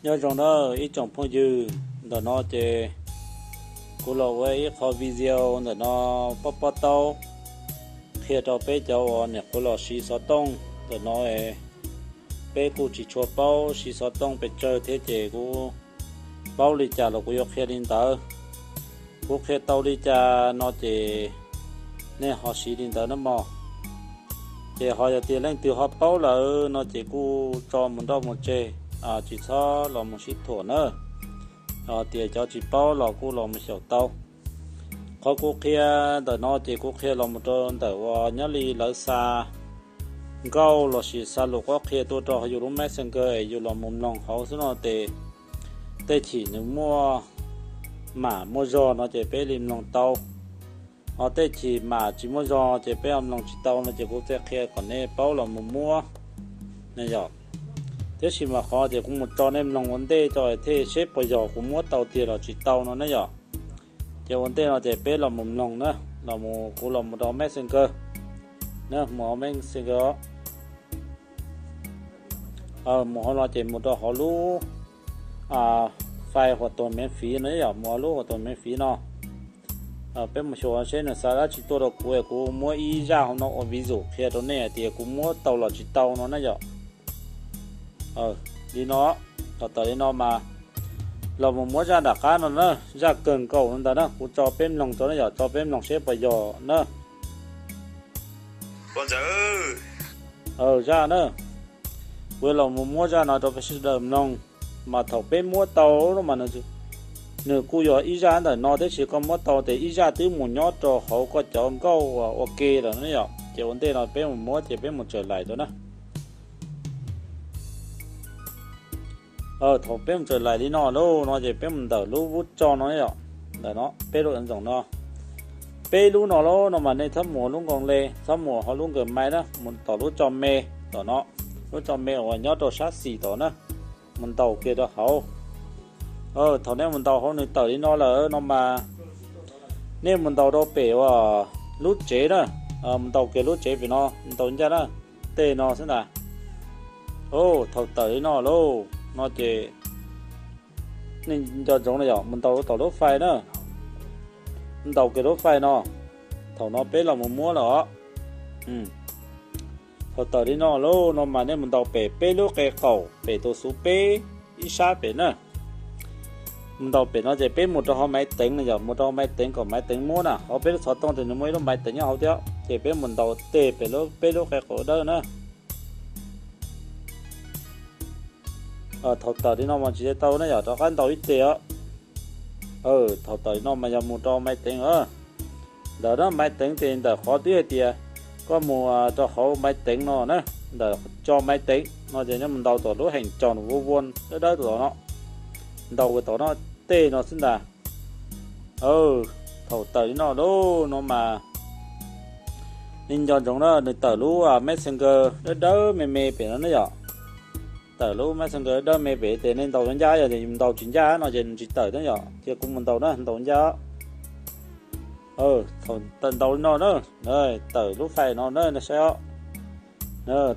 Nyob zoo na ib tsoom phooj ywg, ntawm no ces kuv los ua ib qho video ntawm no pob pob taub qhia rau peb cov uas nyuam qhuav los siv xov tooj. Ntawm no peb kuj tsis tshua paub siv xov tooj pes tsawg thiab ces kuv paub li cas los kuv yuav qhia li ntawd. Kuv qhia tau li cas no ces nej ho siv li ntawd na mog. Ces ho yog tias leej twg ho paub lawm no ces kuj tso mus nrauj mus tseg, tsis txhob los mus sib thuam na. Tias cov tsis paub los kuj los mus xyaum tau. Qhov kuv qhia ntawm no ces kuv qhia los mus rau ntawm uas nyob li lawv xa nkauj lossis xa lus qhuab qhia tuaj rau yus lub Messenger es yus los mus mloog hauv xwb no ces tej chim nws muaj mam muaj zog no ces peb li mloog tau. Ho tej chim mam tsis muaj zog ces peb ho mloog tsis tau no ces kuv thiaj qhia kom nej paub los mus muab ne yom. Tiam sis mas qhov tias kuv mus tso nej mloog ua ntej tso thiaj seb puas yog kuv muab tau tiag los tsis tau no na yom. Ces ua ntej no ces peb los mus mloog na, los mus kuv los mus rau Messenger na, mus hauv Messenger. Mus hauv no ces mus rau hauv lub file hua tus miv fiv no yom, mus hauv lub hua tus miv fiv no. Peb mus xyuas seb nws xa dab tsi tuaj rau kuv, kuv muab ib zaj hauv no ua vis zus qhia rau nej hais tias kuv muab tau los tsis tau no na yom. Li no, thaum tawm li no mas los mus muab zaj nram qab no na, zaj kawg nkaus no ntag na, kuv tso peb mloog tso na yom, tso peb mloog seb puas yog na. Zaj na, kuv los mus muab zaj no rau peb sawv daws mloog, mas thaum peb muab tau no mas nws kuj yog ib zaj ntawm no, tab sis koj muab tau ces ib zaj twb mus nyob rau hauv koj cov nkauj ua ke lawm na yom. Ces ua ntej no peb mus muab ces peb mus tsaws lais rau na. Thaum peb mus tsaws lais li no lauj no ces peb mus ntawm lub vub tso no yom, ntawm no peb lub ntxoom no, peb lub no lauj no mas nej txhob mus lub nkoos le, txhob mus hauv lub nkawm mais na, mus tom lub tso me, tom no, lub tso me uas nyob rau sab xis tom na, mus ntaus kiag rau hauv. Thaum nej mus ntaus hauv nws tawm li no lawm no mas nej mus ntaus rau pem uas lub tsev na, mus ntaus kiag lub tsev pem no, ntaus ncaj na, tej no xwb ntag. Thaum tawm li no lauj no ces nej nco ntsoov na yom, mus ntaus tom lub file na, ntaus kiag lub file no. Thaum no peb los mus muab lawm os. Thaum tawm li no lauj no mas nej mus ntaus pem peb lub qe qaum pem tus xuv peb ib sab pem na. Mus ntaus pem no ces peb mus rau hauv maiv teev na yom, mus rau hauv maiv teev kom maiv teev muab na, hauv peb lub xov tooj ces nws muaj ib lub maiv teev nyob hauv thiab, ces peb mus ntaus tej pem peb lub qe qaum dawb na. Thaum tawm li no mas tsis tau na yom, rov qab ntaus ib teg os. Thaum tawm li no mas yog mus rau maiv teev os. Ntawm no maiv teev ces ntawm qhov twb hais tias koj mus rau hauv maiv teev no na, ntawm tso maiv teev no ces nyob mus ntaus tom lub heem tsaus vua vua dawb dawb tom no, ntaus tom no, tej no xwb ntag. Thaum tawm li no lauj no mas nej nco ntsoov na, nws tawm lub Messenger dawb dawb me me pem no na yom. Tawm lub Messenger dawb me pem ces nej ntaus ncaj, yog tias yus ntaus tsis ncaj no ces nws tsis tawm na yom, cia kuv mus ntaus na, ntaus ncaj. Thaum ntaus li no na, tawm lub file no na, nej saib os.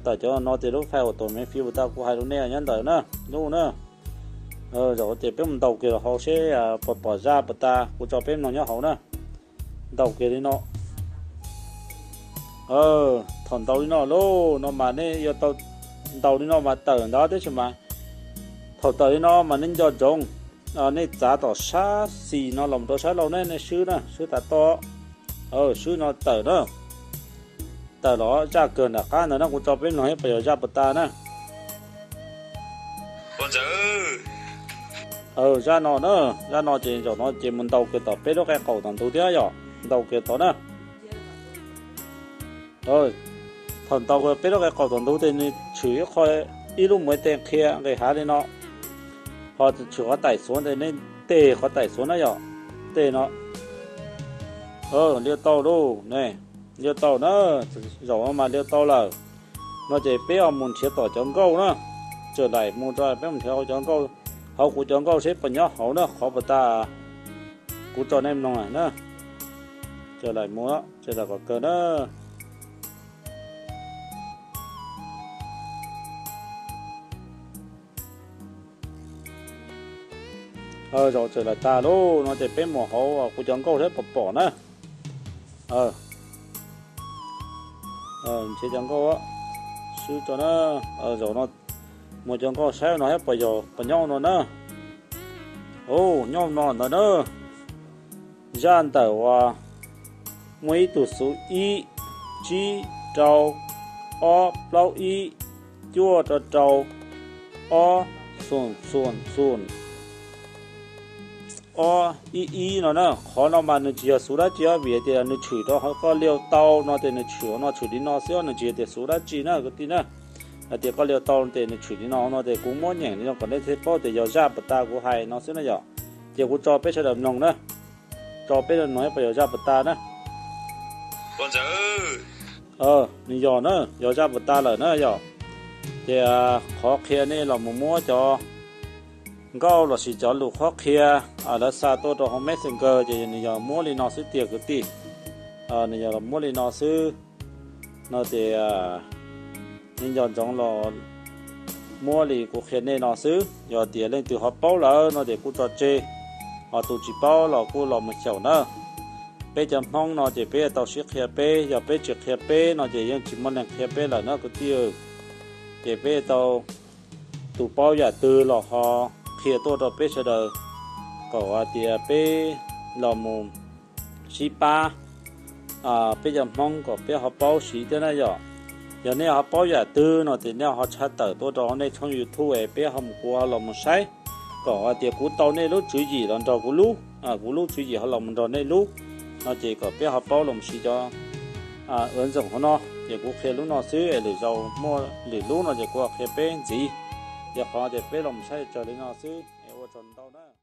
Tawm cov no ces lub file uas tus miv fiv puas tas kuv hais rau nej nyob ntawm na, lub na. Zaum no ces peb mus ntaus kiag los hauv seb puas pom zaj puas tas, kuv tso peb mloog nyob hauv na. Ntaus kiag li no. Thaum ntaus li no lauj no mas nej yuav tau ntaus li no mas tawm ntawd tib si mas. Thaum tawm li no mas nej nco ntsoov, nej txav tom sab xis no los rau sab laug ne, nej swb na, swb tas to. Swb no tawm na. Tawm los zaj kawg nram qab ntawd na, kuv tso peb mloog seb puas yog zaj puas tas na. Zaj no na, zaj no ces zaum no ces mus ntaus kiag tom peb lub qe qaum tom ntug thiab yom, ntaus kiag tod na. Thaum ntaus kiag peb lub qe qaum tom ntug ces nws tshwm ib qho, ib lub muv tes qhia nqis hav li no, ho tshwm qhov taim xuav tes nej tej qhov taim xuav na yom, tej no. Liab tau lauj ne, liab tau na, zaum no mas liab tau lawm. No ces peb ho mus nrhiav tom cov nkauj na, tsaws laim mus rau peb mus nrhiav hauv cov nkauj, hauv kuv cov nkauj seb puas nyob hauv na, qhov puas tas kuv tso nej mloog na. Tsaws laim mus, tsaws laim kom kawg na. Zaum txawm lawm tas lauj no ces peb mus hauv kuv cov nkauj thiab pom pom na. Nrhiav cov nkauj swb rau na. Zaum no mus cov nkauj saib no thiab puas yog puas nyob no na. Nyob no ntawd na. Zaj ntawm uas muaj ib tug xuv ib, tsib rau, ob plaub ib, cuaj rau rau, ob xoom xoom xoom, ob ib ib no na. Qhov no mas nws tsis yog xuv dab tsi os, vim tias nws tshwm rau hauv koj liu tau no ces nws tshwm no tshwm li no xwb, nws tsis yog tias xuv dab tsi na kwv tij na. Hais tias koj liu tau ces nws tshwm li no no ces kuv muab nyeem li no kom nej thiaj paub tias yog zaj puas tas kuv hais no xwb na yom. Ces kuv tso peb sawv daws mloog na, tso peb sawv daws mloog puas yog zaj puas tas na. Nws yog na, yog zaj puas tas lawm na yom. Ces qhov qhia nej los mus muab cov nkauj lossis cov lus qhuab qhia lawv xa tuaj rau hauv Messenger ces nws yog muab li no xwb tiag kwv tij. Nws yog los muab li no xwb no ces nej nco ntsoov los muab li kuv qhia nej no xwb. Yog tias leej twg ho paub lawm no ces kuj tso tseg, ho tus tsis paub los kuj los mus xyaum na. Peb cov Hmoob no ces peb tau sib qhia peb, yog peb tsis qhia peb no ces yeej tsis muaj neeg qhia peb lawm na kwv tij. Ces peb tau tus paub yam twg los ho qhia tuaj rau peb sawv daws kom hais tias peb los mus sib pab peb cov Hmoob kom peb ho paub siv thiab na yom. Yog nej ho paub yam twg no ces nej ho tshaj tawm tuaj rau nej tshooj YouTube es peb ho mus kuv ho los mus saib, kom hais tias kuv tau nej lub tswv yim los nrog kuv lub, kuv lub tswv yim ho los mus nrog nej lub no ces kom peb ho paub los mus siv cov ua ntxoom hauv no. Ces kuv qhia lub no xwb es lwm zaus muaj lwm lub no ces kuv ho qhia peb ntxiv. Yog qhov tias peb los mus saib tsawg li no xwb es ua tsaug ntau na.